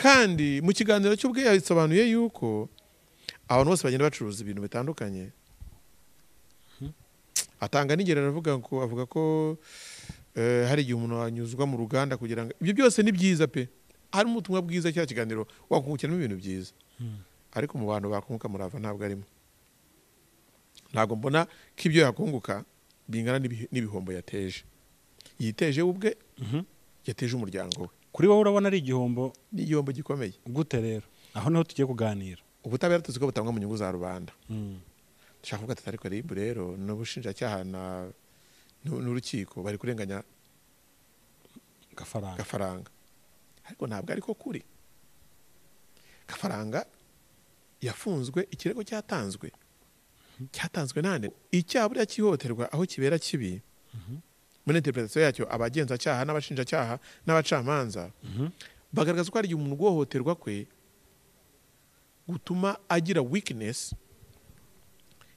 Kandi mu kiganiro cy'ubwe yabisobanuye yuko abantu bose bagenda bacuruza ibintu bitandukanye. Atanga n'ingero, aravuga ngo, avuga ko hari igihe umuntu anyuzwa mu ruganda kugira ngo ibyo byose ni byiza pe, harimo ubutumwa bwiza, cya kiganiro wakungukiramo ibintu byiza. Ariko mu bantu bakunguka Murava ntabwo arimo. Ntabwo mbona ko ibyo yakunguka bingana n'ibihombo yateje, yiteje we ubwe, yateje umuryango we. Kuri wowe urabona ari igihombo? Ni igihombo gikomeye. Gute rero? Aho niho tugiye kuganira. Ubutabera tuzi ko butangwa mu nyungu za rubanda. Dushaka kuvuga ati ariko RIB rero n'ubushinjacyaha n'urukiko bari kurenganya Gafaranga. Gafaranga. Ariko ntabwo ariko kuri. Gafaranga yafunzwe, ikirego cyatanzwe. Cyatanzwe nande? Icyaha buriya cyihohoterwa aho kibera kibi. Muri interpretation yacyo abagenzacyaha n'abashinjacyaha n'abacamanza bagaragaza ko hari igihe umuntu guhohoterwa kwe gutuma agira weakness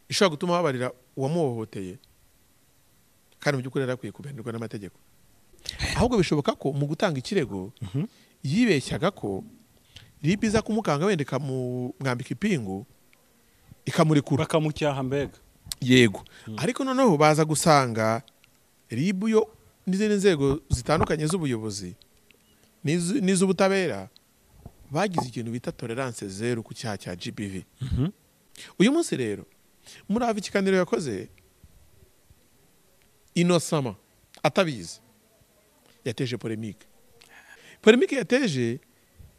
ishobora gutuma ababarira uwamuhohoteye, kandi mu by'ukuri yari akwiye kubihanirwa n'amategeko. Ahubwo bishoboka ko mu gutanga ikirego yibeshyaga ko RIB iza kumukanga, wenda ikamumwambika ipingu ikamurekura, bakamucyaha mbega. Yego. Ariko noneho baza gusanga RIB yo n'izindi nzego zitandukanye z'ubuyobozi n'iz'ubutabera bagize ikintu bita tolerance zero ku cyaha cya GBV. Uyu munsi rero Murava ikiganiro yakoze inosama atabizi yateje polémique. Polémique yateje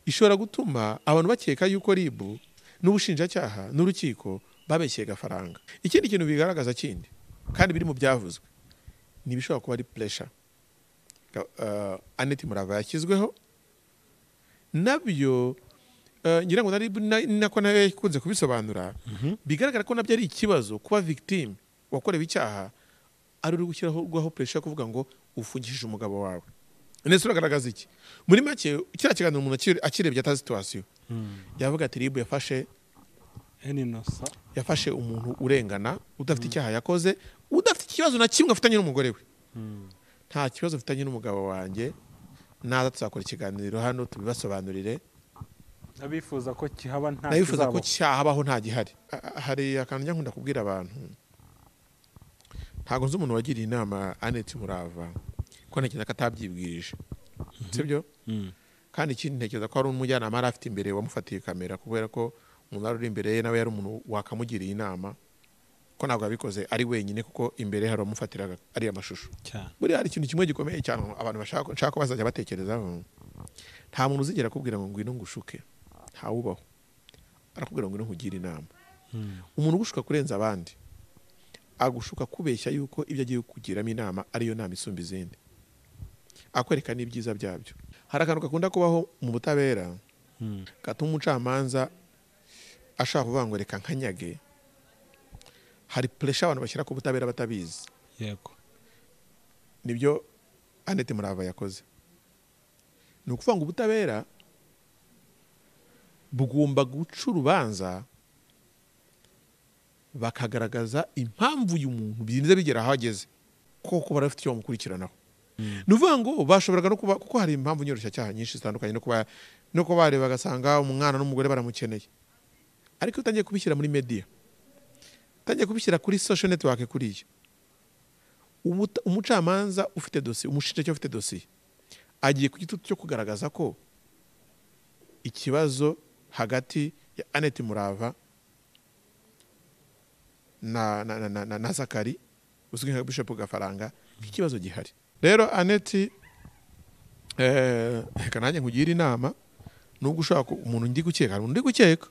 ishobora gutuma abantu bakeka yuko RIB n'ubushinjacyaha n'urukiko babeshyeye Gafaranga. Ikindi kintu bigaragaza kindi kandi biri mu byavuzwe ni ibishobora kuba ari pressure Annette Murava yashyizweho nabyo, ngira ngo na RIB nako nayo yakunze kubisobanura. Bigaragara ko nabyo ari ikibazo kuba victime wakorewe icyaha ari uri gushyiraho pressure yo kuvuga ngo ufungishije umugabo wawe. Ndetse uragaragaza iki? Muri make kiriya kiganiro umuntu akirebye atazi situation yavuga ati RIB yafashe Innocent. Yafashe umuntu urengana, udafite icyaha yakoze, udafite ikibazo na kimwe afitanye n'umugore we. Nta kibazo afitanye n'umugabo wanjye, naza tuzakora ikiganiro hano tubibasobanurire. Abifuza ko kihaba nta Nabifuza ko kizabaho. cyahabaho nta gihari. Hari akantu njya nkunda kubwira abantu. Ntabwo nzi umuntu wagiriye inama Annette Murava, ko ntekereza ko atabyibwirije, sibyo? Kandi ikindi, ntekereza ko hari umujyanama yari afite imbere wamufatiye kamera, kubera ko umuntu wari uri imbere ye nawe yari umuntu wakamugiriye inama, ko ntabwo yabikoze ari wenyine, kuko imbere hari uwamufatiraga ariya mashusho. Buriya hari ikintu kimwe gikomeye cyane abantu bashaka, nshaka ko bazajya batekerezaho. Nta muntu uzigera akubwira ngo ngwino ngushuke, ntawubaho. Arakubwira ngo ngwino nkugire inama. Umuntu ugushuka kurenza abandi agushuka kubeshya yuko ibyo agiye kukugiramo inama ariyo nama isumba izindi, akwereka n'ibyiza byabyo. Hari akantu gakunda kubaho mu butabera gatuma umucamanza ashaka kuvuga ngo reka nkanyage. Hari pressure abantu bashyira ku butabera batabizi. Nibyo Annette Murava yakoze. Ni ukuvuga ngo ubutabera bugomba guca urubanza bakagaragaza impamvu uyu muntu birinze bigera aho ageze, koko barafite icyo bamukurikiranaho. Ni ukuvuga ngo bashoboraga no kuba, kuko hari impamvu nyoroshyacyaha nyinshi zitandukanye, no kuba bareba bagasanga umwana n'umugore baramukeneye. Ariko iyo utangiye kubishyira muri media, utangiye kubishyira kuri social network, kuriya umucamanza ufite dosiye, umushinjacyaha ufite dosiye, agiye ku gitutu cyo kugaragaza ko ikibazo hagati ya Annette Murava na Zakari uzwi nka Bishop Gafaranga ikibazo gihari. Rero Annette, reka nanjye nkugire inama, nubwo ushaka umuntu ndi gukeka, hari umuntu ndi gukeka.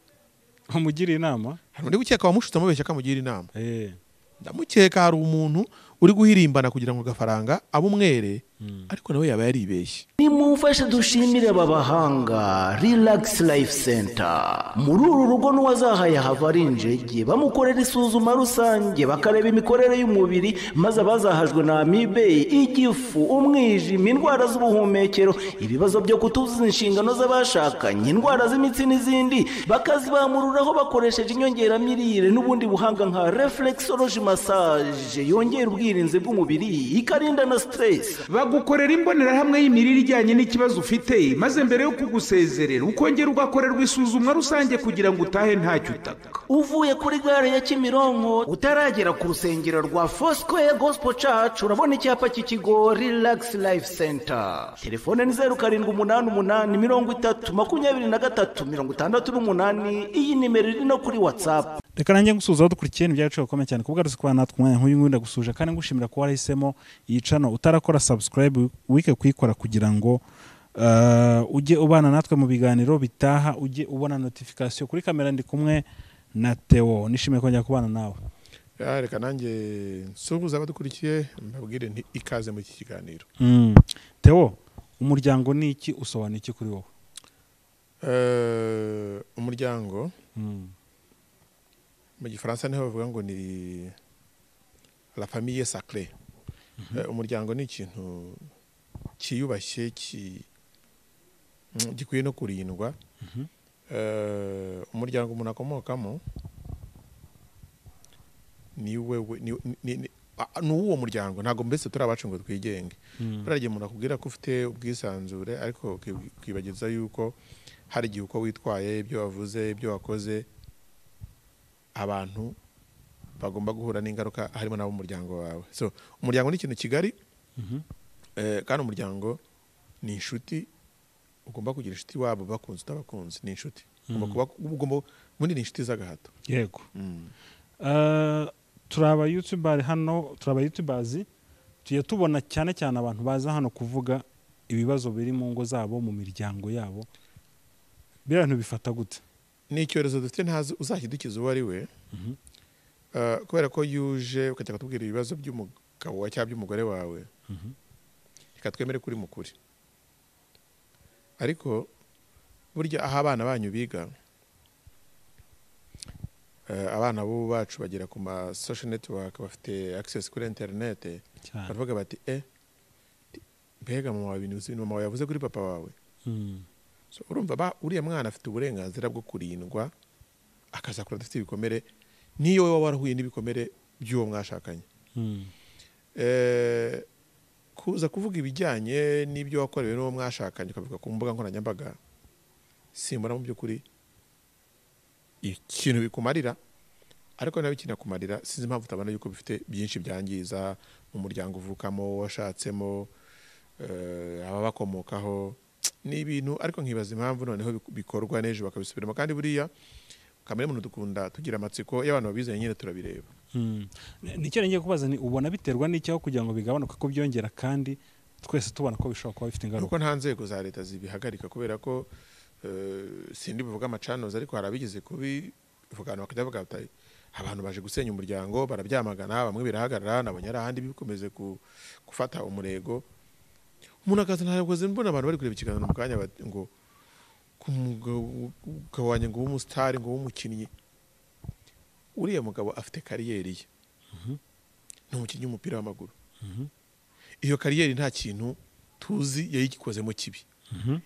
Umugira inama? Hari undi gukeka wamushutse amubeshya akamugira inama. Ndamukeka hari umuntu uri guhirimbana kugira ngo Gafaranga abe umwere, ariko nawe yaba yaribeshye. Nimumfashe dushimire aba bahanga Relax Life Center. Muri uru rugo n'uwazahaye hava ari injege, bamukorera isuzuma rusange, bakareba imikorere y'umubiri, maze abazahajwe na amibe, igifu, umwijima, indwara z'ubuhumekero, ibibazo byo kutuzuza inshingano z'abashakanye, indwara z'imitsi n'izindi, bakazibamururaho bakoresheje inyongeramirire n'ubundi buhanga nka reflexology massage yongera ubwirinzi. ubwirinzi bw'umubiri, ikarinda na stress. Bagukorera imbonerahamwe y'imirire ijyanye n'ikibazo ufite, maze mbere yo kugusezerera ukongera ugakorerwa isuzumwa rusange kugira ngo utahe ntacyo utaka. Uvuye kuri gare ya Kimironko utaragera ku rusengero rwa Foursquare Gospel Church, urabona icyapa cy'ikigo Relax Life Center. Telefone ni 0788 30 23 68. Iyi nimero iri no kuri WhatsApp. Reka nanjye ngusuhuza dukurikiye, ni by'agaciro gakomeye cyane kubwa kubana natwe umwanya nk'uyu nguyu. Ndagusuje kandi ngushimira kuba warahisemo iyi channel. Utarakora subscribe, wike kuyikora kugira ngo ujye ubana natwe mu biganiro bitaha, ujye ubona notification. Kuri kamera ndi kumwe na Theo, nishimiye kongera kubana nawe. Reka nanjye nsuhuza abadukurikiye, mbabwire nti ikaze muri iki kiganiro. Theo, umuryango ni iki, usobanura iki kuri wowe? Umuryango mu Gifaransa niho bavuga ngo ni la famille sacrée. Umuryango ni ikintu cyiyubashye, gikwiye no kurindwa. Umuryango umuntu akomokamo ni wewe, ni uwo muryango, ntabwo mbese turi abacu ngo twigenge. Buriya igihe umuntu akubwira ko ufite ubwisanzure, ariko ukibagiza yuko hari igihe uko witwaye, ibyo wavuze, ibyo wakoze, abantu bagomba guhura n'ingaruka, harimo n'abo mu muryango wawe. So umuryango ni ikintu kigari, kandi umuryango ni inshuti. Ugomba kugira inshuti, wabo bakunze utabakunze, ni inshuti. Ugomba kuba, ugomba, ubundi ni inshuti z'agahato. Yego. Turi aba YouTuber hano, turi aba YouTubers, tujya tubona cyane cyane abantu baza hano kuvuga ibibazo biri mu ngo zabo, mu miryango yabo. Biriya bintu bifata gute? Ni icyorezo dufite, ntazi uzakidukiza uwo ari we. Kubera ko yuje ukajya kutubwira ibibazo by'umugabo wawe cyangwa by'umugore wawe, reka twemere kuri mukuri, ariko burya aho abana banyu biga, abana b'ubu bacu bagera ku ma social network, bafite access kuri internet, baravuga bati: "Mbega mama wawe, ibintu uzi mama wawe yavuze kuri papa wawe." So urumva uriya mwana afite uburenganzira bwo kurindwa, akazakura adafite ibikomere, niyo wowe warahuye n'ibikomere by'uwo mwashakanye. Kuza kuvuga ibijyanye n'ibyo wakorewe n'uwo mwashakanye, ukabivuga ku mbuga nkoranyambaga, simbona mu by'ukuri ikintu bikumarira. Ariko nawe kinakumarira, sinzi impamvu utabona yuko bifite byinshi byangiza mu muryango uvukamo, washatsemo, ababakomokaho. Ni ibintu ariko nkibaza impamvu noneho bikorwa n'ejo bakabisubiramo. Kandi buriya kamere muntu dukunda tugira amatsiko y'abantu babizanye nyine, turabireba. Nicyo ngiye kubaza, ni ubona biterwa n'icyaho kugira ngo bigabanuke, ko byongera kandi twese tubona ko bishobora kuba bifite ingaruka? Kuko nta nzego za leta zibihagarika, kubera ko sindi buvuga amacanoza, ariko hari abigeze kubivuga, abantu bakajya bavuga bati abantu baje gusenya umuryango, barabyamagana, bamwe birahagarara, nabonye ari ahandi bikomeze gufata umurego. Umuntu akaza, ntabwo mbona abantu bari kureba ikiganiro mu kanya ngo ku mugabo wanjye ngo w'umusitari, ngo w'umukinnyi. Uriya mugabo afite carrière ye, ni umukinnyi w'umupira w'amaguru. Iyo carrière nta kintu tuzi yayikozemo kibi.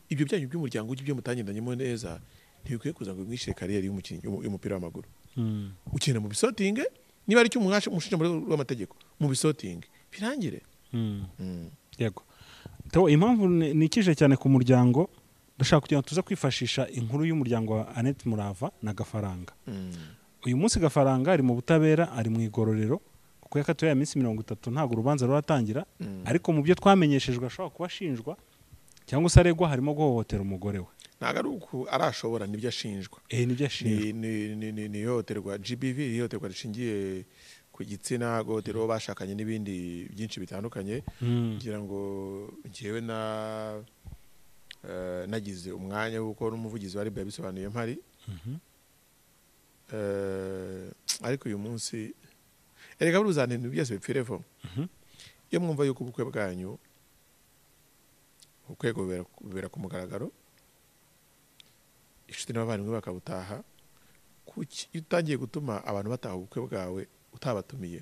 Ibyo byanyu by'umuryango, ibyo mutagendanyemo neza, ntibikwiye kuza ngo bimwishyire carrière y'umukinnyi y'umupira w'amaguru. Ukina mu bisortinge, niba ari icyo umushinja muri rw'amategeko, mu bisortinge birangire. Yego Theo, impamvu nikije cyane ku muryango, ndashaka kugira ngo tuze kwifashisha inkuru y'umuryango wa Annette Murava na Gafaranga. Uyu munsi Gafaranga ari mu butabera, ari mu igororero kuko yakatiwe ya minsi 30, ntabwo urubanza ruratangira. Ariko mu byo twamenyeshejwe ashobora kuba ashinjwa cyangwa se aregwa, harimo guhohotera umugore we. Ntabwo ari uku arashobora, nibyo ashinjwa. Nibyo ashinjwa. Ni ihohoterwa GBV, ihohoterwa rishingiye ku gitsina, guhohotera uwo bashakanye n'ibindi byinshi bitandukanye. Ngira ngo njyewe na nagize umwanya w'uko n'umuvugizi wa RIB yabisobanuye mpari. Ariko uyu munsi erega buri uzana ibintu byose bipfirevo. Iyo mwumva yuko ubukwe bwanyu, ubukwe bubera ku mugaragaro, inshuti n'abavandimwe bakabutaha, kuki iyo utangiye gutuma abantu bataha ubukwe bwawe utabatumiye,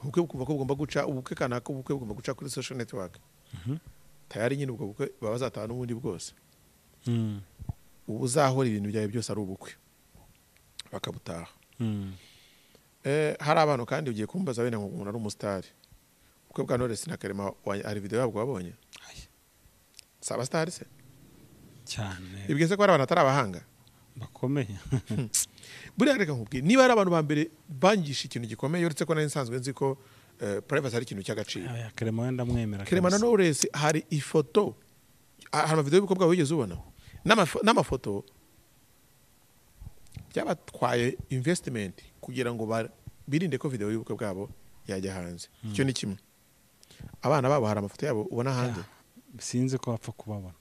ubukwe bukumva ko bugomba guca, ubukwe kanaka, ubukwe bugomba guca kuri social network, tayari nyine ubwo bukwe baba bazataha n'ubundi bwose. Ubu uzahora ibintu byawe byose ari ubukwe, bakabutaha. Hari abantu kandi ugiye kumbaza wenda ngo umuntu ari umusitari. Ubukwe bwa Knowless na Karema, hari video yabwo wabonye? Si abasitari se? Cyane. Ibwiye se ko hari abantu atari abahanga bakomeye? Buriya reka nkubwire, niba ari abantu ba mbere bangisha ikintu gikomeye, uretse ko nari nsanzwe nzi ko privacy ari ikintu cy'agaciro. Aya Karema wenda mwemera. Karema na Knowless, hari ifoto, hari amavideo y'ubukwe bwabo wigeze ubona n'amafoto? Byabatwaye investment kugira ngo birinde ko video y'ubukwe bwabo yajya hanze. Icyo ni kimwe. Abana babo, hari amafoto yabo ubona hanze? Sinzi ko bapfa kubabona,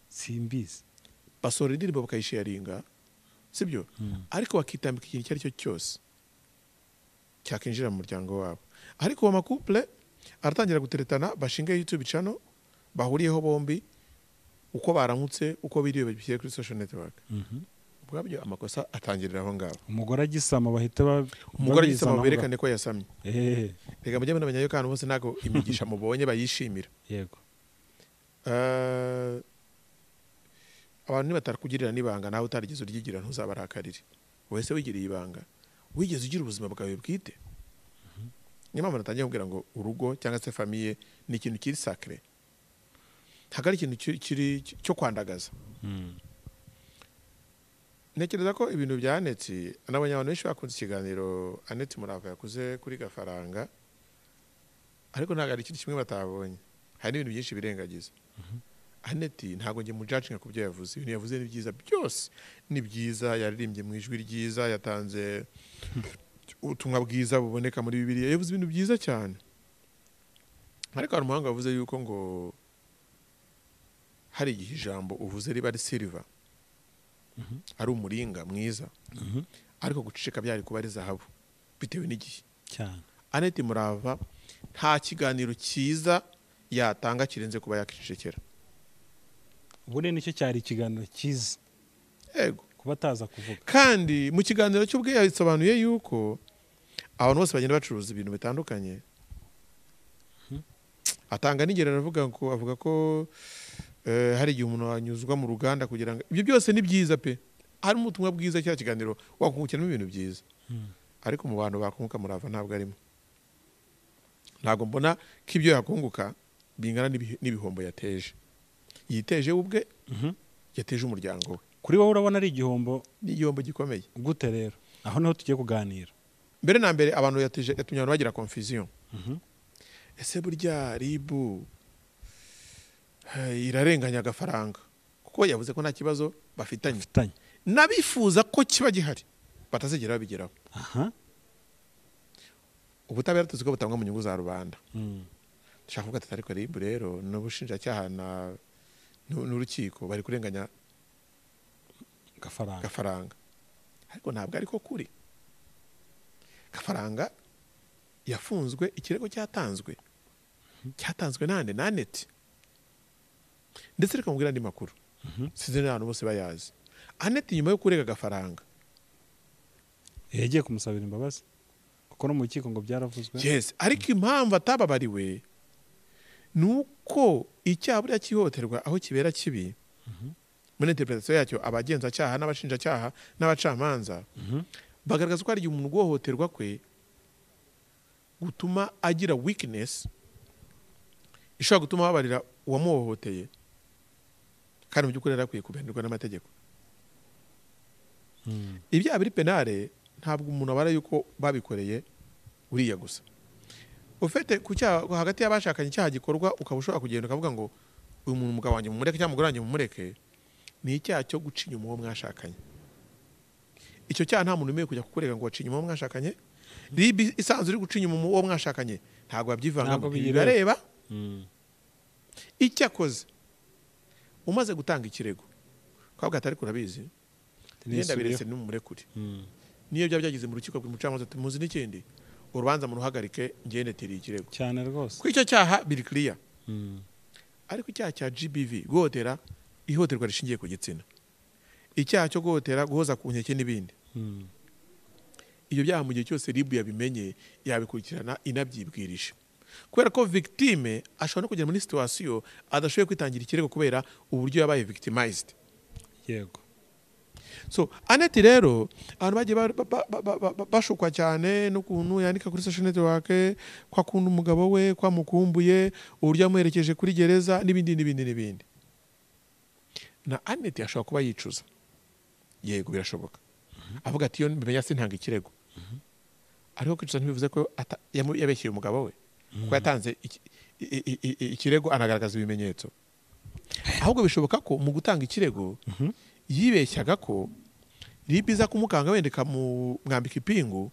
simbizi. Basohora indirimbo bakayisharinga, sibyo? Ariko bakitambika ikintu icyo ari cyo cyose cyakinjira mu muryango wabo. Ariko uwo macouple aratangira guteretana, bashinga YouTube channel bahuriyeho bombi, uko baramutse, uko biriwe, babishyire kuri social network. Ubwabyo amakosa atangirira aho ngaho. Umugore agisama bahita Umugore agisama babizana aho. berekane ko yasamye. Reka mujye munamenya yuko ahantu hose ntabwo imigisha mubonye bayishimira. Abantu nibatakugirira n'ibanga nawe utarigeze uryigira, ntuzabarakarire. Wese wigiriye ibanga, wigeze ugira ubuzima bwawe bwite. Niyo mpamvu natangiye kubwira ngo urugo cyangwa se famille ni ikintu kiri sacré, ntabwo ari ikintu kiri cyo kwandagaza. Ntekereza ko ibintu bya Aneti, nabonye abantu benshi bakunze ikiganiro Aneti Murava yakoze kuri Gafaranga, ariko ntabwo ari ikintu kimwe batabonye, hari n'ibintu byinshi birengagiza. Aneti, ntabwo njye mujudginga ku byo yavuze. Ibintu yavuze ni byiza, byose ni byiza. Yaririmbye mu ijwi ryiza, yatanze ubutumwa bwiza buboneka muri Bibiliya, yavuze ibintu byiza cyane. Ariko hari umuhanga wavuze yuko ngo hari igihe ijambo uvuze riba ari silver, ari umuringa mwiza, ariko guceceka byari kuba ari zahabu, bitewe n'igihe. Aneti Murava nta kiganiro cyiza yatanga kirenze kuba yakicecekera. Ubundi nicyo cyari ikiganiro cyiza. Yego. Kuba ataza kuvuga. Kandi mu kiganiro cy'ubwe yabisobanuye yuko abantu bose bagenda bacuruza ibintu bitandukanye. Atanga n'ingero, aravuga ngo, avuga ko hari igihe umuntu anyuzwa mu ruganda kugira ngo ibyo byose ni byiza pe, harimo ubutumwa bwiza. Cya kiganiro wakungukiramo ibintu byiza, ariko mu bantu bakunguka Murava ntabwo arimo. Ntabwo mbona ko ibyo yakunguka bingana n'ibihombo yateje, yiteje we ubwe, yateje umuryango we. Kuri wowe urabona ari igihombo? Ni igihombo gikomeye. Gute rero? Aho niho tugiye kuganira. Mbere na mbere, abantu yateje, yatumye abantu bagira confusion. Ese burya RIB irarenganya Agafaranga kuko yavuze ko nta kibazo bafitanye? Bafitanye. N'abifuza ko kiba gihari batazigera babigeraho. Ubutabera tuzi ko butangwa mu nyungu za rubanda. Dushaka kuvuga ati ariko RIB rero n'ubushinjacyaha na n'urukiko bari kurenganya Gafaranga. Gafaranga. Ariko ntabwo ariko kuri Gafaranga yafunzwe ikirego cyatanzwe nande? Na Aneti. Ndetse reka mubwire andi makuru, sinzi n'abantu bose bayazi. Aneti nyuma yo kurega Gafaranga, Yagiye kumusabira imbabazi, kuko no mu rukiko ngo byaravuzwe. Yes, ariko impamvu atababariwe ni uko icyaha buriya cyihohoterwa aho kibera kibi, muri interpretation yacyo, abagenzacyaha n'abashinjacyaha n'abacamanza bagaragaza ko hari igihe umuntu guhohoterwa kwe gutuma agira weakness ishobora gutuma babarira uwamuhohoteye, kandi mu by'ukuri yari akwiye kubihanirwa n'amategeko. Ibyaha biri pénal ntabwo umuntu abara yuko babikoreye uriya gusa ufite ku cyaha hagati y'abashakanye. Icyaha gikorwa ukaba ushobora kugenda ukavuga ngo uyu muntu umugabo wanjye mumureke cyangwa umugore wanjye mumureke, ni icyaha cyo guca inyuma uwo mwashakanye. Icyo cyaha nta muntu wemerewe kujya kukurega ngo waciye inyuma uwo mwashakanye. RIB isanzwe uri guca inyuma uwo mwashakanye ntabwo babyivangamo. Ntabwo biyireba. Ntibibareba. Icyakoze umaze gutanga ikirego ukavuga ati ariko urabizi, ngenda biretse, nimumurekure. Niyo byaba byageze mu rukiko, buri mucamanza ati muzi n'ikindi, urubanza muruhagarike, ngende tiriye ikirego. Cyane rwose. Kuri icyo cyaha biri clear. Ariko icyaha cya GBV, guhohotera, ihohoterwa rishingiye ku gitsina, icyaha cyo guhohotera, guhoza ku nkeke n'ibindi, ibyo byaha mu gihe cyose RIB yabimenye yabikurikirana inabyibwirije, kubera ko victime ashobora no kugera muri situation adashoboye kwitangira ikirego kubera uburyo yabaye victimized. So Annette rero, abantu bagiye bashukwa cyane n'ukuntu yandika kuri social network ko akunda umugabo we, ko amukumbuye, uburyo yamuherekeje kuri gereza n'ibindi n'ibindi n'ibindi. Na Annette ashobora kuba yicuza, yego birashoboka, avuga ati iyo mbimenya sintanga ikirego. Ariko kwicuza ntibivuze ko yabeshyeye umugabo we, kuko yatanze ikirego anagaragaza ibimenyetso. Ahubwo bishoboka ko mu gutanga ikirego yibeshyaga ko RIB iza kumukanga, wenda ikamumwambika ipingu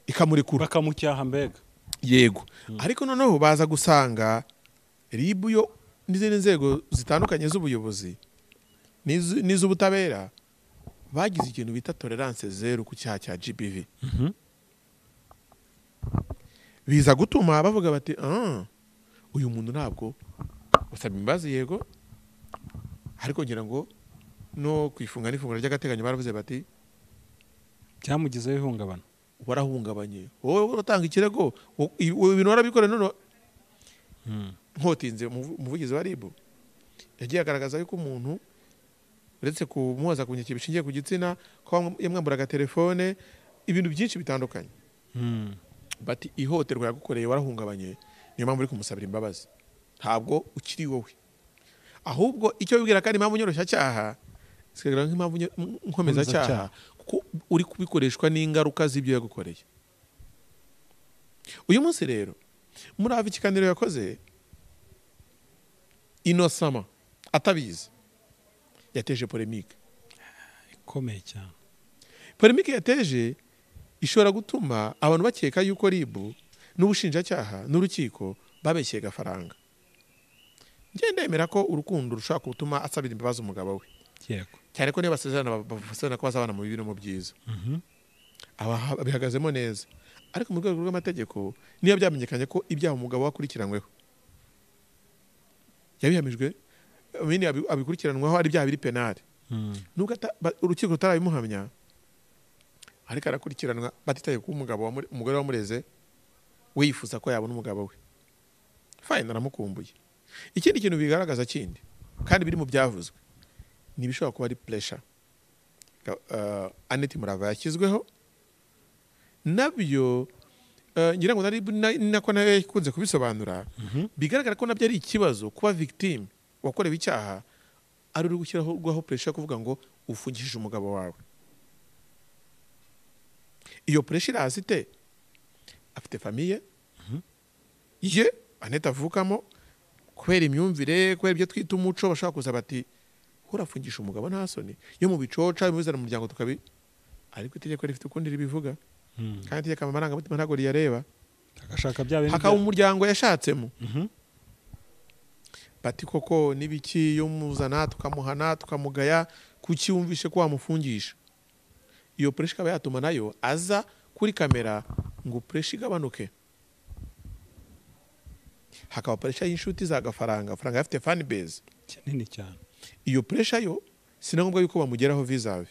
ikamurekura, bakamucyaha mbega. Yego, ariko noneho baza gusanga RIB yo n'izindi nzego zitandukanye z'ubuyobozi n'iz'ubutabera bagize ikintu bita tolerance zero ku cyaha cya GBV. Biza gutuma bavuga bati uyu muntu ntabwo usaba imbabazi, yego, ariko ngira ngo no kwifunga n'ifunguro ry'agateganyo baravuze bati byamugizeho ihungabana, warahungabanye wowe uratanga ikirego, ibintu warabikoreye. None nkotinze umuvugizi wa RIB yagiye agaragaza yuko umuntu uretse kumuhoza ku nkeke bishingiye ku gitsina, ko yamwamburaga telefone, ibintu byinshi bitandukanye. Bati ihohoterwa yagukoreye warahungabanye, niyo mpamvu uri kumusabira imbabazi, ntabwo ukiri wowe. Ahubwo icyo wibwira kandi impamvu nyoroshyacyaha zikagaragara nk'impamvu nkomezacyaha, kuko uri kubikoreshwa n'ingaruka z'ibyo yagukoreye. Uyu munsi rero Murava ikiganiro yakoze inosama atabizi yateje polémique ikomeye cyane. Polémique yateje ishobora gutuma abantu bakeka yuko RIB n'ubushinjacyaha n'urukiko babeshyeye Gafaranga. Njye ndemera ko urukundo rushobora gutuma asabira imbabazi umugabo we. Yego. Cyane ko niba basezerana basezerana ko bazabana mu bibi no mu byiza. Aba bihagazemo neza. Ariko mu rwego rw'amategeko niyo byamenyekanye ko ibyaha umugabo wakurikiranyweho yabihamijwe, bini abikurikiranwaho ari ibyaha biri penal. Nubwo urukiko rutarabimuhamya, ariko arakurikiranwa batitaye ku umugabo umugore wamureze we yifuza ko yabona umugabo we. Fine, aramukumbuye. Ikindi kintu bigaragaza kindi kandi biri mu byavuzwe ni ibishobora kuba ari pressure Annette Murava yashyizweho nabyo, ngira ngo nari nako nayo ikunze kubisobanura. Bigaragara ko nabyo ari ikibazo kuba victim wakorewe icyaha ari uri gushyiraho pressure kuvuga ngo ufungishije umugabo wawe. Iyo pressure iraza ite? Afite famille ye Annette avukamo, kubera imyumvire, kubera ibyo twita umuco, bashaka kuza bati urafungisha umugabo nta soni, yo mu bicoca bimuzana mu muryango tukabi. Ariko itegeko rifite ukundi ribivuga, kandi itegeko amarangamutima ntabwo riyareba. Agashaka bya bintu hakaba umuryango yashatsemo. Bati koko nibiki yo muzana tukamuhana tukamugaya, kuki wumvishe ko wamufungisha? Iyo pressure ikaba yatuma nayo aza kuri kamera ngo pressure igabanuke. Hakaba pressure y'inshuti za Gafaranga, Faranga afite fan base nini cyane. Iyo pressure yo sinangombwa yuko bamugeraho vis-a-vis,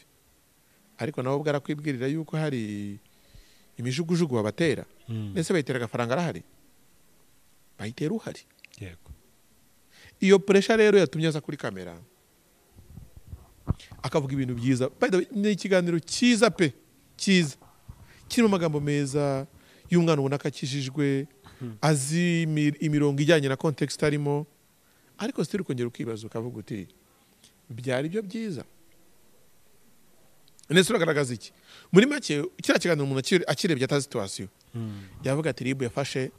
ariko nabo bwarakwibwirira yuko hari imijugujugu babatera. Ndetse bayitera Gafaranga arahari, bayitera uhari. Yego. Iyo pressure rero yatumye aza kuri kamera akavuga ibintu byiza. By the way, ni ikiganiro cyiza pe, cyiza, kirimo amagambo meza y'umwana ubona ko akijijwe, azi imirongo ijyanye na context arimo. Ariko still ukongera ukibaza ukavuga uti byari byo byiza? Ndetse uragaragaza iki? Muri make kiriya kiganiro umuntu akirebye atazi situation yavuga ati RIB yafashe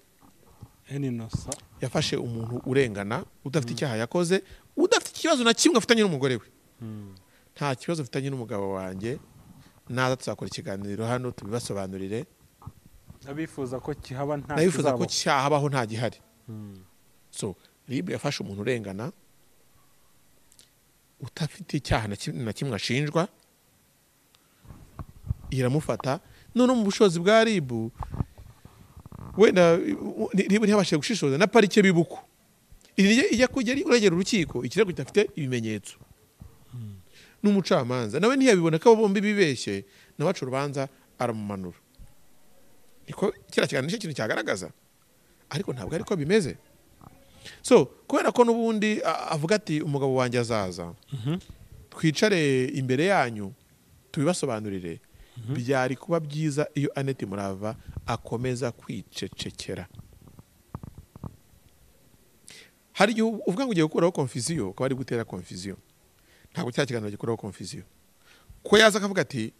yafashe umuntu urengana udafite icyaha yakoze, udafite ikibazo na kimwe afitanye n'umugore we. Nta kibazo afitanye n'umugabo wanjye, naza tuzakora ikiganiro hano tubibasobanurire. Nabifuza ko kihaba nta nabifuza ko cyahabaho nta gihari. So RIB yafashe umuntu urengana utafite icyaha na kimwe ashinjwa, iramufata. None mu bushobozi bwa RIB wenda RIB ntiyabashije gushishoza na parike bibuko ijya kujya uregera urukiko ikirego kidafite ibimenyetso, n'umucamanza nawe ntiyabibona ko bombi bibeshye, nawe aca urubanza aramumanura. Niko kiriya kiganiro nicyo kintu cyagaragaza, ariko ntabwo ariko bimeze. So kubera ko n'ubundi avuga ati umugabo wanjye azaza, Twicare imbere yanyu tubibasobanurire. Byari kuba byiza iyo Annette Murava akomeza kwicecekera. Hari igihe uvuga ngo ugiye gukuraho confusion, ukaba ari gutera confusion. Ntabwo cya kiganiro gikuraho confusion. Ko yaza akavuga ati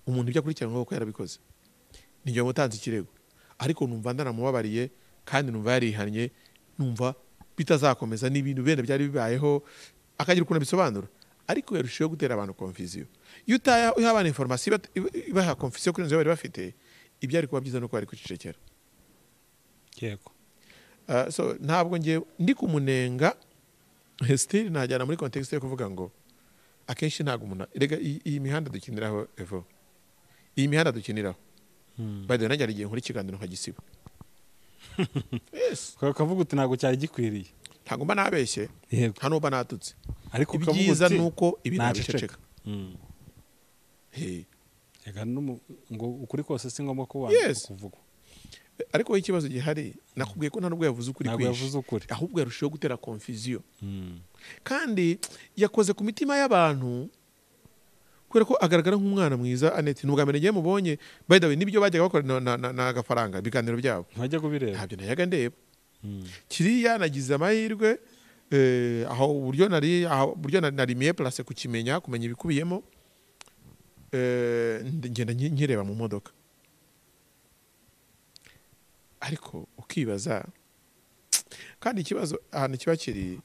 umuntu ibyo akurikiranweho ko yarabikoze, ni njye wamutanze ikirego, ariko numva ndaramubabariye kandi numva yarihannye, numva bitazakomeza n'ibintu bene byari bibayeho, akagira ukuntu abisobanura. Ariko yarushijeho gutera abantu confusion. Iyo uha abantu information ibaha confusion kuri inzu bari bafite, ibyari kuba byiza nuko bari kwicecekera. Yego. So ntabwo ngiye ndi kumunenga, still najyana muri context yo kuvuga ngo akenshi ntabwo umuntu rega iyi mihanda dukiniraho Evo, iyi mihanda dukiniraho by the way najya igihe nkora ikiganiro nkagisiba. Yes, ukavuga uti ntabwo cyari gikwiriye, ntabwo mba nabeshye, nta n'uba natutse, ariko ibyiza nuko ibi nabiceceka. Rega ngo ukuri kose si ngombwa ko kuvugwa. Ariko ikibazo gihari nakubwiye ko nta nubwo yavuze ukuri kwinshi, ahubwo yarushijeho gutera confusion. Kandi yakoze ku mitima y'abantu kubera ko agaragara nk'umwana mwiza Annette. Nubwa mbere ngiye mubonye, by the way nibyo bajyaga bakora na Gafaranga ibiganiro byabo ntajya kubireba, ntabyo nayaga ndeba. Kiriya nagize amahirwe aho uburyo nari aho uburyo nari miye place kukimenya, kumenya ibikubiyemo, ngenda nkireba mu modoka. Ariko ukibaza, kandi ikibazo ahantu kiba kiri,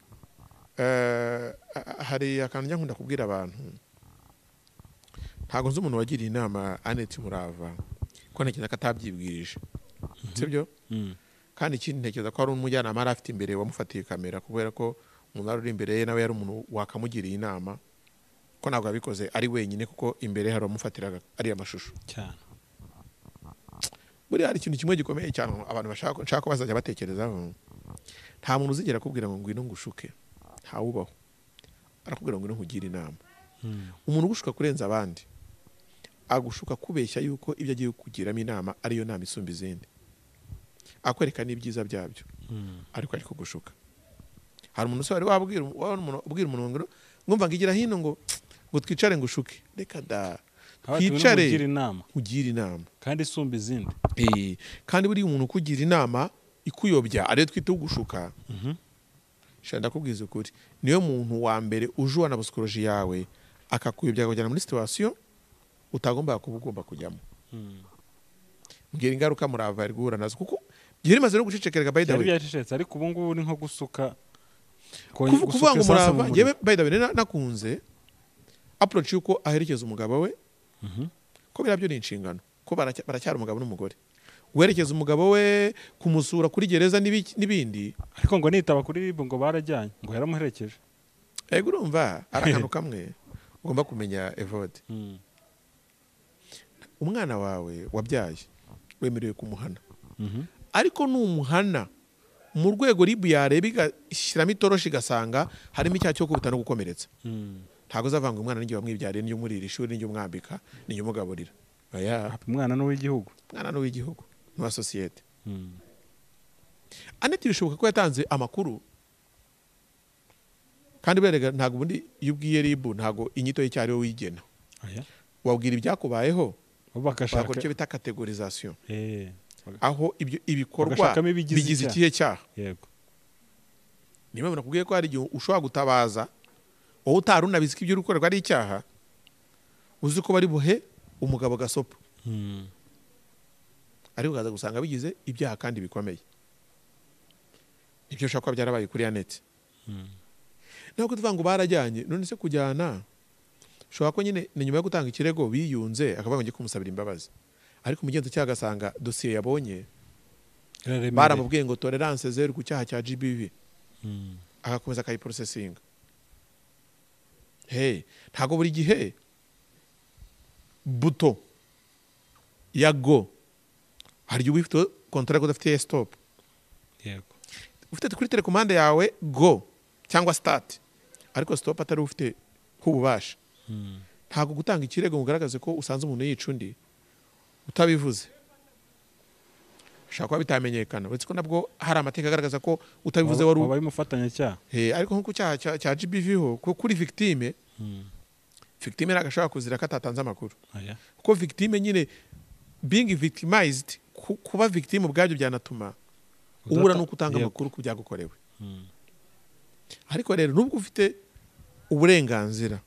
hari akantu njya nkunda kubwira abantu. Ntabwo nzi umuntu wagiriye inama Annette Murava ko ntekereza ko atabyibwirije, sibyo? Kandi ikindi ntekereza ko hari umujyanama yari afite imbere wamufatiye kamera, kubera ko umuntu wari uri imbere ye nawe yari umuntu wakamugiriye inama, ko ntabwo yabikoze ari wenyine, kuko imbere hari uwamufatiraga ariya mashusho cyane. Buriya hari ikintu kimwe gikomeye cyane abantu bashaka ko bazajya batekerezaho. Nta muntu uzigera akubwira ngo ngwino ngushuke, ntawubaho. Arakubwira ngo ngwino nkugire inama. Umuntu ugushuka kurenza abandi agushuka kubeshya yuko ibyo agiye kugiramo inama ariyo nama isumba izindi, akwereka n'ibyiza byabyo, ariko ari kugushuka. Hari umuntu wari wabwira ubwira umuntu ngo ngumva ngigira hino ngo twicare ngushuke, reka da, twicare kugira inama kandi isumba izindi. Kandi buri umuntu kugira inama ikuyobya ariyo twita ugushuka. Shanda ndakubwiza ukuri, niyo muntu wa mbere ujuwa na psychologie yawe akakuyobya akakujyana muri situation utagomba kuba ugomba kujyamo. Mbwira ingaruka Murava ari guhura nazo, kuko byari bimaze no gucecekerega by the way. Byari byacecetse, ariko ubu ngubu ni nko gusuka, kuvuga ngo Murava yewe by the way nakunze approach yuko aherekeza umugabo we, ko birabyo ni inshingano, ko baracyari umugabo n'umugore, guherekeza umugabo we kumusura kuri gereza n'ibindi. Ariko ngo nitaba kuri RIB ngo barajyanye, ngo yaramuherekeje. Ego urumva ari akantu kamwe ugomba kumenya Evode. Umwana wawe wabyaye wemerewe kumuhana, ariko numuhana mu rwego RIB yareba igashyiramo itoroshi igasanga harimo icyaha cyo kubita no gukomeretsa, ntabwo uzavanga umwana n'ingiye wamwibyariye, n'ingiye umurira ishuri, n'ingiye umwambika, n'ingiye umugaburira. Oya, umwana n'uw'igihugu, umwana n'uw'igihugu n'uwa sosiyete. Annette bishoboka ko yatanze amakuru, kandi berega ntabwo ubundi iyo ubwiye RIB ntabwo inyito y'icyaha ariwe wigena. Wabwira ibyakubayeho, bakashaka icyo bita categorisation, aho ibyo ibikorwa bigize ikihe cyaha. Yego, niba nakubwiye ko hari igihe ushobora gutabaza wowe utari unabizi ko ibyo uri gukorerwa ari icyaha, uzi ko bari buhe umugabo gasopo, ariko ukaza gusanga bigize ibyaha kandi bikomeye. Nibyo ushobora kuba byarabaye kuri Annette. Ntabwo tuvuga ngo barajyanye, none se kujyana ushobora ko nyine ni nyuma yo gutanga ikirego biyunze akavuga ngo ngiye kumusabira imbabazi, ariko umugenzacyaha agasanga dosiye yabonye baramubwiye ngo tolerance zero ku cyaha cya GBV, agakomeza akayiprocessinga. Hey, ntabwo buri gihe buto ya go hari igihe ufite contract udafite stop. Yego, ufite kuri telecommande yawe go cyangwa start, ariko stop atari ufite kububasha. Ntabwo gutanga ikirego mugaragaze ko usanze umuntu yica undi utabivuze, Bishobora kuba bitamenyekana, uretse ko nabwo hari amategeko agaragaza ko utabivuze wari wabaye umufatanyacyaha. Ariko nko ku cyaha cya GBV ho, ko kuri victime, victime ntabwo ashobora kuzira ko atatanze amakuru. Kuko victime nyine being victimized, kuba victime ubwabyo byanatuma ubura nuko utanga amakuru ku byagukorewe. Ariko rero nubwo ufite uburenganzira,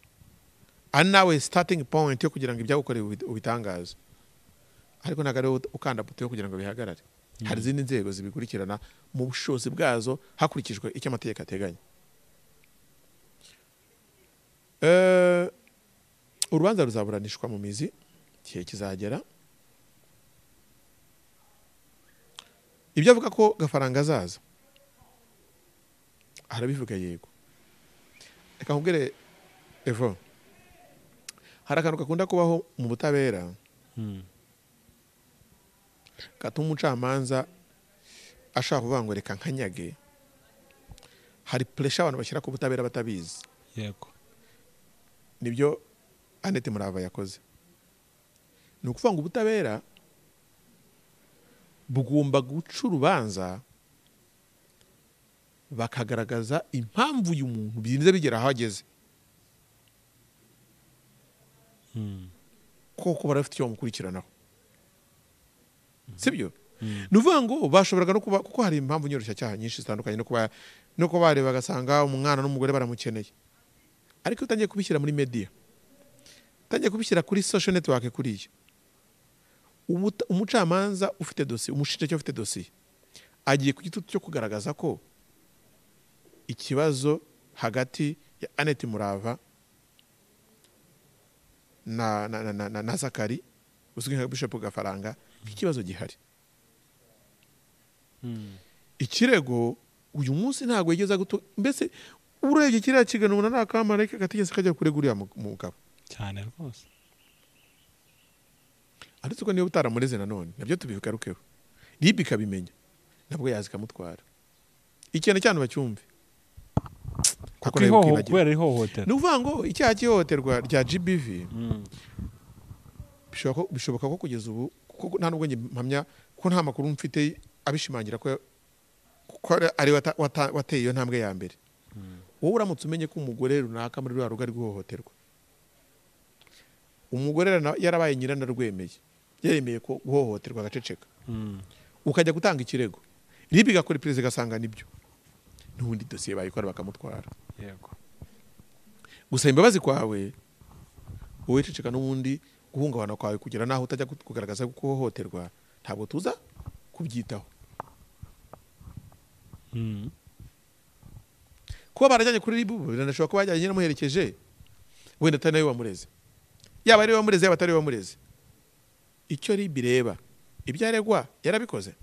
ari nawe starting point yo kugira ngo ibyagukorewe ubitangaze, ariko ntabwo ari wowe ukanda buto yo kugira ngo bihagarare. Hari izindi nzego zibikurikirana mu bushobozi bwazo hakurikijwe icyo amategeko ateganya. Urubanza ruzaburanishwa mu mizi igihe kizagera. Ibyo avuga ko Gafaranga azaza arabivuga, yego. Reka nkubwire Evo, hari akantu gakunda kubaho mu butabera gatuma umucamanza ashaka kuvuga ngo reka nkanyage. Hari pressure abantu bashyira ku butabera batabizi. Yego, nibyo Annette Murava yakoze. Ni ukuvuga ngo ubutabera bugomba guca urubanza bakagaragaza impamvu uyu muntu birinze bigera aho ageze, koko barafite icyo bamukurikiranaho, sibyo? Ni ukuvuga ngo bashoboraga no kuba, kuko hari impamvu nyoroshyacyaha nyinshi zitandukanye, no kuba bareba bagasanga umwana n'umugore baramukeneye. Ariko utangiye kubishyira muri media, utangiye kubishyira kuri social network, kuriya umucamanza ufite dosiye, umushinjacyaha ufite dosiye, agiye ku gitutu cyo kugaragaza ko ikibazo hagati ya Annette Murava na Zakari uzwi nka Bishop Gafaranga, ikibazo gihari. Ikirego uyu munsi ntabwo yigeze mbese urebye kiriya kiganiro ubona nta kamarayika katigeze kajya kurega uriya mugabo cyane rwose. Ariko ko niba utaramureze nanone nabyo tubigarukeho, RIB ikabimenya nabwo yaza ikamutwara. Ikintu cyane bacyumve, kubera ihohoterwa. Ni ukuvuga ngo icyaha cy'ihohoterwa rya GBV bishoboka ko kugeza ubu, kuko nta nubwo mpamya ko nta makuru mfite abishimangira ko ari wateye iyo ntambwe ya mbere. Wowe uramutse umenye ko umugore runaka muri rwa rugo ari guhohoterwa, umugore yarabaye nyiranarwemeye, yaremeye ko guhohoterwa agaceceka, ukajya gutanga ikirego, RIB igakora iperereza igasanga nibyo, n'ubundi dosiye bayikora bakamutwara. Yego, gusaba imbabazi kwawe wowe ceceka, n'ubundi guhungabana kwawe kugera naho utajya kugaragaza ko guhohoterwa, ntabwo tuza kubyitaho. Kuba barajyanye kuri RIB biranashobora kuba bajyanye n'amuherekeje, wenda atari nawe wamureze, yaba ari we wamureze yaba atari we wamureze. Icyo RIB ireba, ibyo aregwa yarabikoze.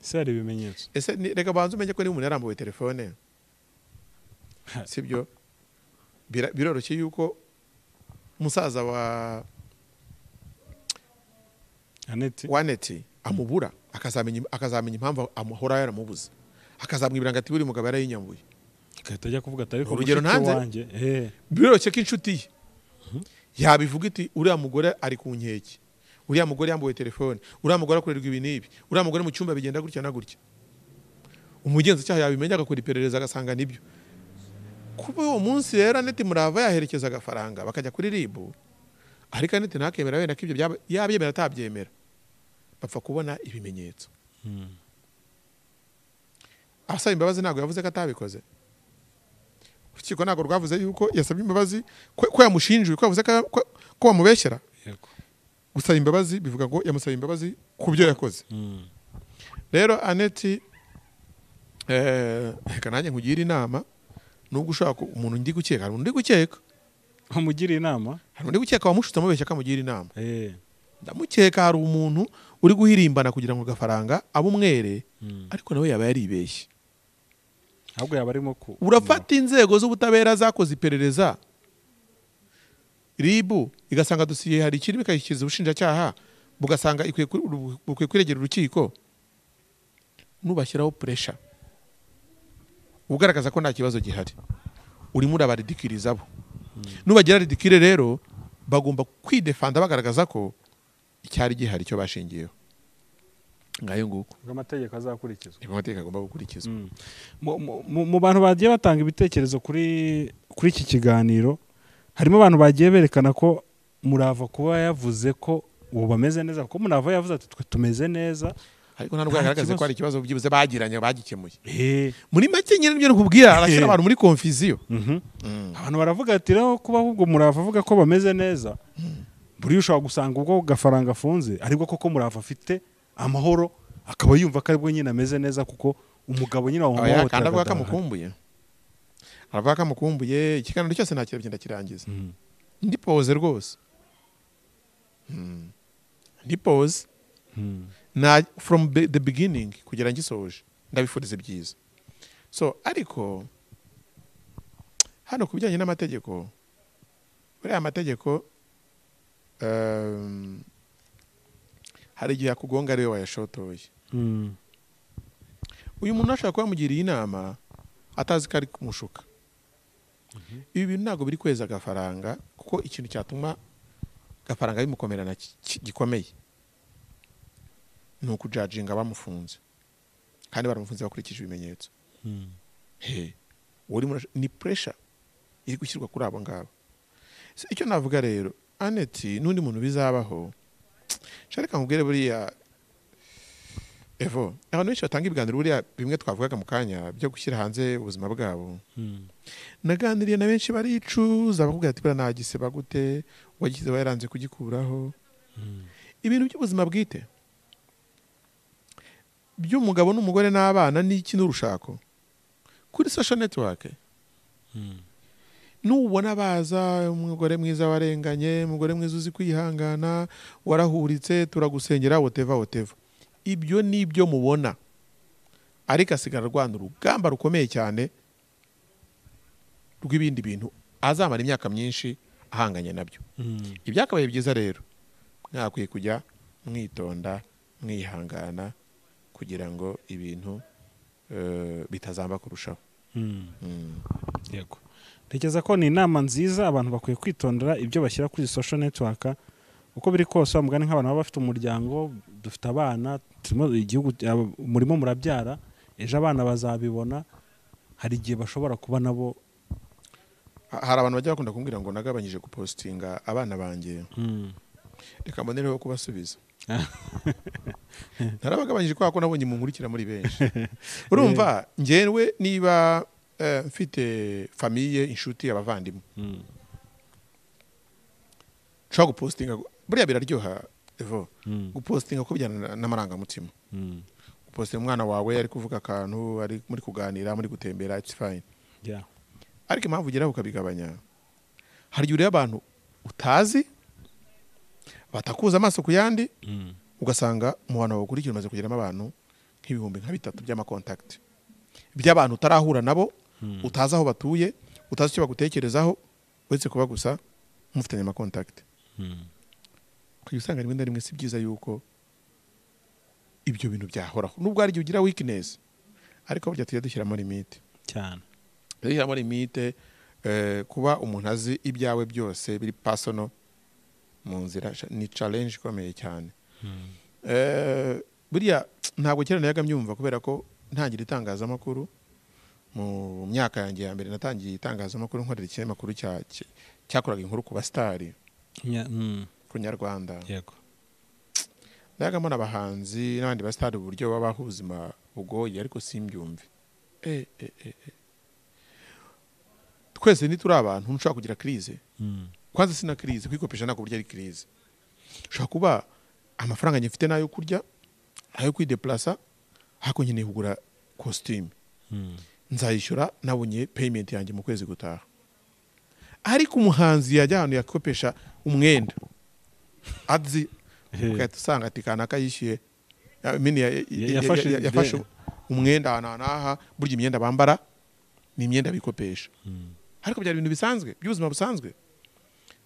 Ese hari ibimenyetso? Ese reka banze umenye ko niba umuntu yarambuwe telefone, sibyo? Biroroshye yuko musaza wa Annette amubura, akazamenya impamvu amuhora yaramubuze, akazamwibira ngo ati buri mugabo yarayinyambuye, agahita ajya kuvuga ati ariko urugero ntanze. Biroroshye ko inshuti ye yabivuga iti uriya mugore ari ku nkeke, uriya mugore yambuwe telefone, uriya mugore akorerwa ibi n'ibi, uriya mugore mu cyumba bigenda gutya na gutya. Umugenzacyaha yabimenya agakora iperereza agasanga nibyo. Kuba uwo munsi rero Annette Murava yaherekeza Agafaranga bakajya kuri RIB, ariko Annette ntakemera wenda ko ibyo yabyemera atabyemera, bapfa kubona ibimenyetso. Asaba imbabazi ntabwo yavuze ko atabikoze. Urukiko ntabwo rwavuze yuko yasabye imbabazi ko yamushinjuye, ko yavuze ko bamubeshyera. Gusaba imbabazi bivuga ngo yamusaba imbabazi ku byo yakoze. Rero Annette, reka nanjye nkugira inama, nubwo ushaka umuntu ndi gukeka, hari undi gukeka umugira inama, hari undi gukeka wamushutse amubeshya akamugira inama. Ndamukeka hari umuntu uri guhirimbana kugira ngo Gafaranga abe umwere, ariko nawe yaba yaribeshye. Ahubwo yaba arimo ku urafata inzego z'ubutabera zakoze iperereza, RIB igasanga dosiye hari ikiri bikayishyikiza ubushinjacyaha, bugasanga bukwiye kwiregera urukiko, nubashyiraho pressure ugaragaza ko nta kibazo gihari, urimo urabaridikiriza bo. Nubagira ridikire rero bagomba kwidefanda bagaragaza ko icyari gihari cyo bashingiyeho. Ngayo nguko amategeko azakurikizwa, niko amategeko agomba gukurikizwa. Mu bantu bagiye batanga ibitekerezo kuri iki kiganiro, harimo abantu bagiye berekana ko Murava kuba yavuze ko ubu bameze neza, kuko Murava yavuze ati twe tumeze neza, ariko nta nubwo yagaragaze ko hari ikibazo byibuze bagiranye bagikemuye. Muri make nyine nibyo nakubwira, arashyira abantu muri confusion. Abantu baravuga ati rero kuba ahubwo Murava avuga ko bameze neza, buriya ushobora gusanga ubwo Gafaranga afunze aribwo koko Murava afite amahoro, akaba yumva ko aribwo nyine ameze neza, kuko umugabo nyine wamuhohoteraga. Kandi avuga ko amukumbuye, aravuga ko amukumbuye. Ikiganiro cyose ntakirebye ndakirangiza, ndi pose rwose, ndi pose na from the beginning kugera ngisoje, ndabifuriza byiza. So ariko hano kubijyanye n'amategeko, buriya amategeko hari igihe akugonga ariwe wayashotoye. Uyu muntu ashaka kuba yamugiriye inama atazi ko ari kumushuka. Ibi bintu ntabwo biri kweza Gafaranga, kuko ikintu cyatuma Gafaranga bimukomerana gikomeye ni ukujajinga bamufunze, kandi baramufunze bakurikije ibimenyetso. Ni pressure iri gushyirwa kuri abo ngabo. Icyo navuga rero, Annette n'undi muntu bizabaho, shareka nkubwire buriya Evo, abantu benshi batanga ibiganiro buriya bimwe twavugaga mu kanya byo gushyira hanze ubuzima bwabo. Naganiriye na benshi baricuza, bakubwira ati buriya nagiseba gute, wagize wayaranze kugikuraho. Ibintu by'ubuzima bwite by'umugabo n'umugore n'abana n'iki n'urushako kuri social network, nubona baza umugore mwiza warenganye, umugore mwiza uzi kwihangana, warahuritse, turagusengera, whatever whatever, ibyo nibyo mubona. Ariko asigara arwana urugamba rukomeye cyane rw'ibindi bintu azamara imyaka myinshi ahanganye nabyo. Ibyakabaye byiza rero, mwakwiye kujya mwitonda, mwihangana, kugira ngo ibintu bitazamba kurushaho. Yego, ntekereza ko ni inama nziza, abantu bakwiye kwitondera ibyo bashyira kuri social network. Uko biri kose mugani nk'abantu baba bafite umuryango, dufite abana, turimo igihugu, murimo murabyara, ejo abana bazabibona, hari igihe bashobora kuba nabo. Hari abantu bajya bakunda kumbwira ngo nagabanyije gupostinga abana banjye. Reka mbonereho kubasubiza. Narabagabanyije kubera ko nabonye munkurikira muri benshi. Urumva njyewe niba mfite famille, inshuti, abavandimwe, nshobora gupostinga, buriya biraryoha Evo, gupostinga ko bijyana n'amarangamutima. Gupostinga umwana wawe ari kuvuga akantu, ari muri kuganira, muri gutembera, it's fine. Ariko impamvu ugeraho ukabigabanya, hari igihe ureba abantu utazi batakuza amaso ku yandi, ugasanga mu bantu bagukurikira umaze kugeramo abantu nk'ibihumbi nka 3 by'amakontakiti by'abantu utarahura nabo, utazi aho batuye, utazi icyo bagutekerezaho, uretse kuba gusa mufitanye amakontakiti. Ukajya usanga rimwe na rimwe si byiza yuko ibyo bintu byahoraho, nubwo hari igihe ugira weakness, ariko burya tujya dushyiramo limite cyane. Dushyiramo limite, kuba umuntu azi ibyawe byose biri personal mu nzira ni challenge ikomeye cyane. Buriya ntabwo kera nayaga mbyumva, kubera ko ntangira itangazamakuru mu myaka yanjye ya mbere, natangiye itangazamakuru nkorera ikinyamakuru cyakoraga inkuru ku basitari ku Nyarwanda. Yego, nayaga mbona abahanzi n'abandi basitari uburyo babaho ubuzima bugoye, ariko simbyumve. Twese ntituri abantu ntushobora kugira crise. Kwanza sina crise, kwikopesha nako burya ari crise. Ushobora kuba amafaranga njye nayo kurya, ayo kwideplaza, hako nkeneye kugura costume, nzayishyura nabonye payment yanjye mu kwezi gutaha. Ariko umuhanzi yajya ahantu yakopesha umwenda azi, ugahita usanga ati kanaka yishyuye, yafashe umwenda ahantu n'aha, burya imyenda bambara ni imyenda bikopesha. Ariko byari ibintu bisanzwe by'ubuzima busanzwe,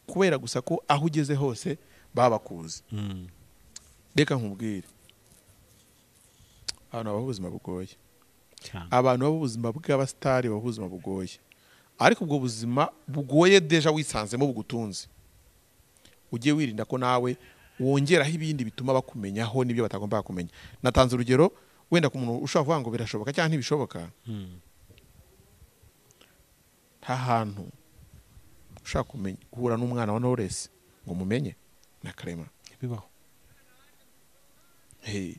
kubera gusa ko aho ugeze hose baba bakuzi. Reka nkubwire, abantu babaho ubuzima bugoye, abantu babaho ubuzima bw'abasitari babaho ubuzima bugoye, ariko ubwo buzima bugoye deja wisanzemo bugutunze, ujye wirinda ko nawe Wongeraho ibindi bituma bakumenyaho n'ibyo batagomba kumenya. Natanze urugero wenda ku muntu ushobora kuvuga ngo birashoboka cyangwa ntibishoboka. Nta hantu ushaka kumenya guhura n'umwana wa Knowless ngo mumenye na Clement bibaho. Hey.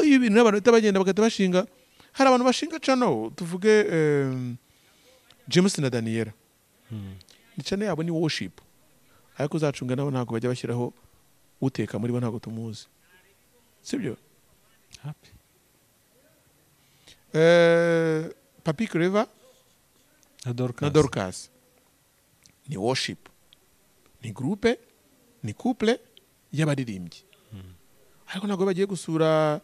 Iyo ibintu abantu bahita bagenda bagahita bashinga, hari abantu bashinga channel, tuvuge James na Daniela. Ni channel yabo ni worship, ariko uzacunga nabo ntabwo bajya bashyiraho uteka muri bo, ntabwo tumuzi, sibyo? Happy. Papi Clever na Dorcas, na Dorcas ni worship, ni groupe, ni couple y'abaririmbyi. Ariko ntabwo bagiye gusura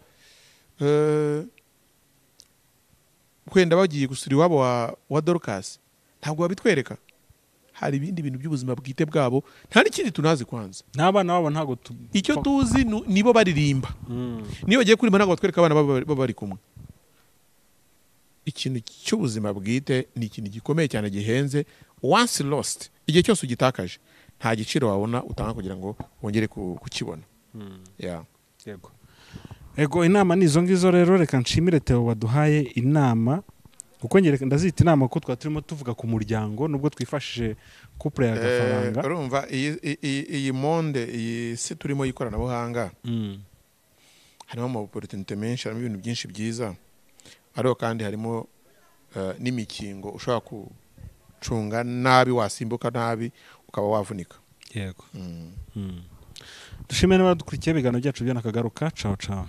wenda bagiye gusura iwabo wa Dorcas, ntabwo babitwereka. Hari ibindi bintu by'ubuzima bwite bwabo, nta n'ikindi tunazi kwanza. N'abana babo ntabwo icyo tuzi nibo baririmba. Niyo bagiye kuririmba ntabwo batwereka abana baba bari kumwe. Ikintu cy'ubuzima bwite ni ikintu gikomeye cyane gihenze. Once lost, igihe cyose ugitakaje nta giciro wabona utanga kugira ngo wongere kukibona. Yeah. Yego. Ego, inama ni izo ngizo rero. Reka nshimire Theo waduhaye inama, kuko ngereka ndazita inama kuko twa turimo tuvuga ku muryango nubwo twifashije couple ya Gafaranga. Urumva iyi monde, iyi si turimo y'ikoranabuhanga, harimo ama opportunity menshi, harimo ibintu byinshi byiza, ariko kandi harimo n'imikingo ushobora gucunga nabi, wasimbuka nabi ukaba wavunika. Yego. Dushimire n'abadukurikiye ibiganiro byacu bya Nakagaruka. Ciao ciao.